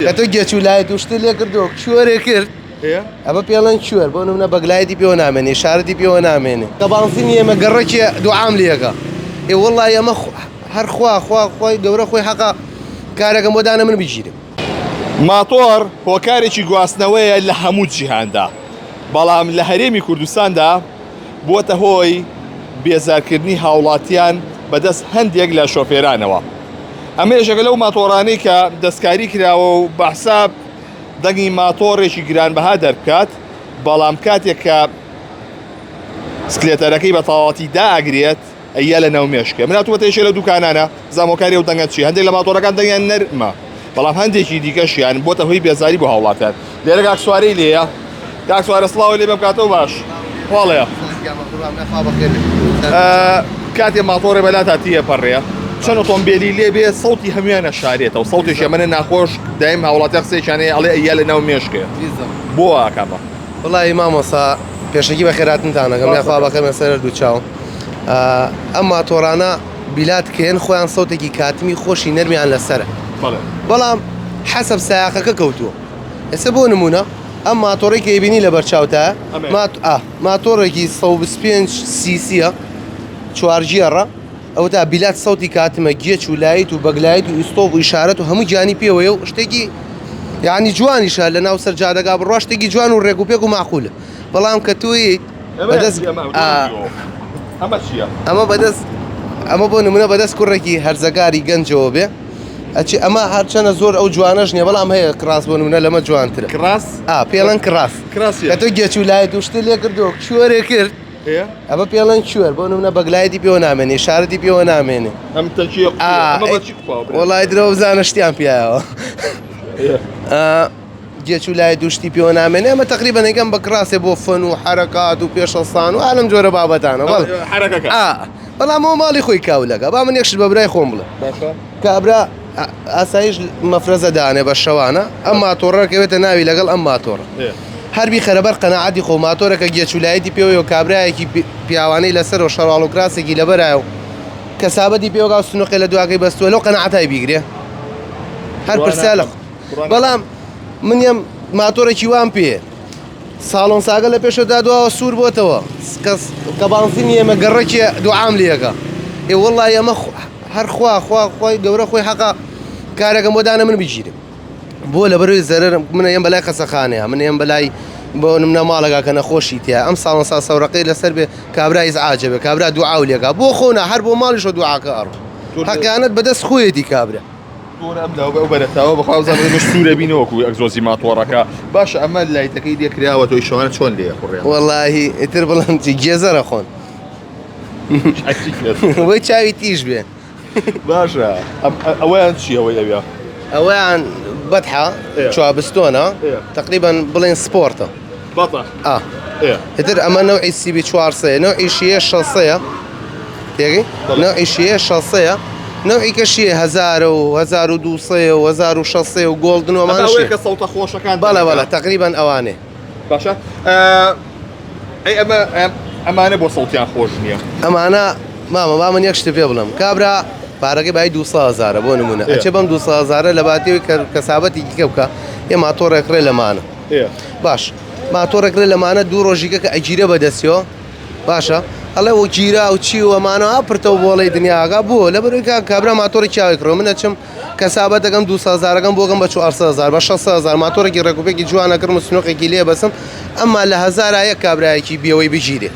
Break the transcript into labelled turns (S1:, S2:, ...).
S1: کە تۆ گێچ و لایت و شتت لێ کردو کوێرێ کرد ئەمە پێڵێن کوێر بۆ نمونە بەگلایتی پێوە نامێنێ شارەتی پێوە نامێنێ کە بانزینی ئێمە گەڕەکێ دوعام لێکە ئێ وەڵی ئەمە هەر خوا خوا خۆی گەورە خۆی حەقا کارەکەم بۆ دانە من بگیرم.
S2: ماتۆڕ هۆکارێکی گواستنەوەیە لە هەموو جیهاندا، بەڵام لە هەرێمی کوردستاندا بووەتە هۆی بێزارکردنی هاوڵاتیان بەدەست هەندێک لە شۆفێرانەوە. ئەمە یەکێکە لەو ماتۆڕانەی کە دەستکاری کراوە و بە حساب دەنگی ماتۆڕێکی گرانبەها دەربکات، بەڵام کاتێک کە سکلێتەرەکەی بە تەواوەتی دائەگرێت ئەییا لە ناو مێشکێ. من هاتوومەتە یەکێ لەو دوکانانە بزانم هۆکاری ئەو دەنگە چییە. هەندێک لە ماتۆڕەکان دەنگیان نەرمە، بەڵام هەندێکی دیکەشیان بۆتە هۆی بێزاری بۆ هاوڵاتیان. لێرە کاک سوارەی لێیە. کاک سوارە سڵاوی لێ بێم کاتەوە باش. هۆڵەیە. کاتێ ماتۆڕێ بەلاتا تێپەڕێ چەند ئۆتۆمبێلی لێ بێ سەوتی هەمویان ئەشارێتەوە سەوتێکی ئەمەنە ناخۆش دایم هاوڵاتیان قسەیەکیان هەیە ئەڵێ ئەییا لە ناو مێشکێ بۆ ئاکامە.
S1: وەڵایی مامۆستا پێشەکی بەخێراتنتان ئەکەم یاخوا بەخێربێن سەر هەردوو چاو ئەم ماتۆڕانە بیلات کێن خۆیان سەوتێکی کاتمی خۆشی نەرمیان لەسەرە بەڵام حەسەب سایەقەکە کەوتووە ئێستا بۆ نمونە ئەم ماتۆڕێک کە ئەیبینی لەبەر چاوتایە ماتۆڕێکی 125 سیسیە چوارگێڕە ئەوتا بیلات سەوتی کاتمە گێچ و لایت و بەگلایت و ئیستۆپ و ئیشارەت و هەموو گیانی پێوەیە و شتێکی یعنی جوانیشە لە ناو سەر جادەگا بڕوا شتێکی جوان و ڕێک و پێک و معقولە بەڵام کە تۆی بەدەست
S2: ئەمە چییە؟
S1: ئەمە بەدەست ئەمە بۆ نمونە بەدەست کوڕێکی هەرزەکاری گەنجەوە بێ ئەچی ئەمە هەرچەنە زۆر ئەو جوانەش نییە بەڵام هەیە کراس بۆ نمونە لەمە جوانترە
S2: کراس
S1: ئا پێڵەن کراس
S2: کراس
S1: کە تۆ گێچ و لایت و شتت لێ کردو کوێرێ کرد ئەمە پێڵەن کوێر بۆ نمونە بەگلایتی پێوە نامێنێ شارەتی پێوە نامێنێ
S2: ئەم تەکیە ئەمە بە چی کوپاوە برا؟
S1: وەڵای درۆ بزانە شتیان پیایەوە گێچ و لای دوو شتی پێوە نامێنێ ئەمە تقریبا یەکەم بە کراسێ بۆ فن و حرەکات و پێشەسان و ئالم جۆرە بابەتانە بەڵێ
S2: حرەکەکە
S1: ئا بەڵام ئەو ماڵی خۆی کاولەکە با من یەک شت بە برای خۆم بڵێم
S2: باشە
S1: کابرا ئاسایش مەفرەزە دانێ بە شەوانە ئەم ماتۆڕە کەوێتە ناوی لەگەڵ ئەم ماتۆڕە هەر بیخەرە بەر قەناعەتی خۆ ماتۆرەکە گێچولایەتی پێوەیە و کابرایەکی پیاوانەی لەسەر و شەڕاڵ و کراسێکی لەبەرایە و کەسابەتی پێوەگا و سنوقێ لە دواکەی بەستووە لەو قەناعەتای بیگرێ هەر پرسیار لە بەڵام من یەم ماتۆرێکی وام پێ ساڵۆن ساگە لە پێشەوە تا دواوە سوور بۆتەوە کەس کە بانزینی ئێمە گەڕەکێ دوعام لێکە ئێ وەڵی ئەمە هەر خوا خوا خۆی گەورە خۆی حەقا کارەکەم بۆ دانە من بگیرم بۆ لە بەرەوەی زەرەرم من ئەم بەلای خەسەخانەیە من ئەم بەلای بۆ نمونە ماڵەکە کە نەخۆشی تیا ئەم ساڵۆن سا سەورەقەی لەسەر بێ کابرا ئیزعاجە بێ کابرا دوعا و لێکا بۆ خۆنا هەر بۆ ماڵیشەوە دوعاکە ئەڕۆ حەقیانەت بەدەست خۆیەتی کابرا.
S2: تۆر ئەم لاو ئەو بەرەتاوە بەخوا بزانم ئێمەش سوورە بین وەکو ئەگزۆزی ماتۆڕەکە باشە ئەمە لایتەکەی لێ کراوە تۆی شەوانە چۆن لێ خوڕێ
S1: وەڵاهی ئیتر بڵێم چی گێزەرە خۆن وەی چاوی تیژ بێ
S2: باشە ئەوەیان چی ئەوەی ئەویا
S1: ئەوەیان بەتحە چوابستۆنە تقریبا بڵێن سپۆرتە
S2: بەتە
S1: ئا ئیتر ئەمە نەوعی سیبی چوارسەیە نەوعی شیە شەسەیە تێگەی نەوعی شیە شەسەیە نەوعی کەشیە هەزارە و هەزار و دووسەیە و هەزار و شەسەیە و گۆڵدن و ئەمانە
S2: ئەوەیە کە سەوتە خۆشەکان
S1: بەڵێ بەڵێ تقریبا ئەوانێ
S2: باشە ئەی ئەمە ئەمانە بۆ سەوتیان خۆش نییە
S1: ئەمانە مامە با من یەک شتت پێ بڵێم کابرا پارەکەی بای 200 هەزارە بۆ نمونە ئەچێ بەم 200 هەزارە لە باتیەوەی کە کەسابەتی دیکە بکە یە ماتۆڕێک ڕێ لەمانە باش ماتۆڕێک ڕێ لەمانە دوو ڕۆژیکە کە ئەگیرە بەدەستیەوە باشە ئەڵێ و گیرا و چی و ئەمانە ئا پرتە و بۆڵەی دنیاگا بۆ لەبەرەوەی کاک کابرا ماتۆڕی چاوی کڕۆ من ئەچم کەسابەتەکەم 200 هەزارەکەم بۆکەم بە 400 هەزار بە 600 هەزار ماتۆڕێکی ڕێکوپێکی جوانە کڕم و سنوقێکی لێ بەسم ئەمما لە هەزارا یەک کابرایەکی بێوەی بگیرێ.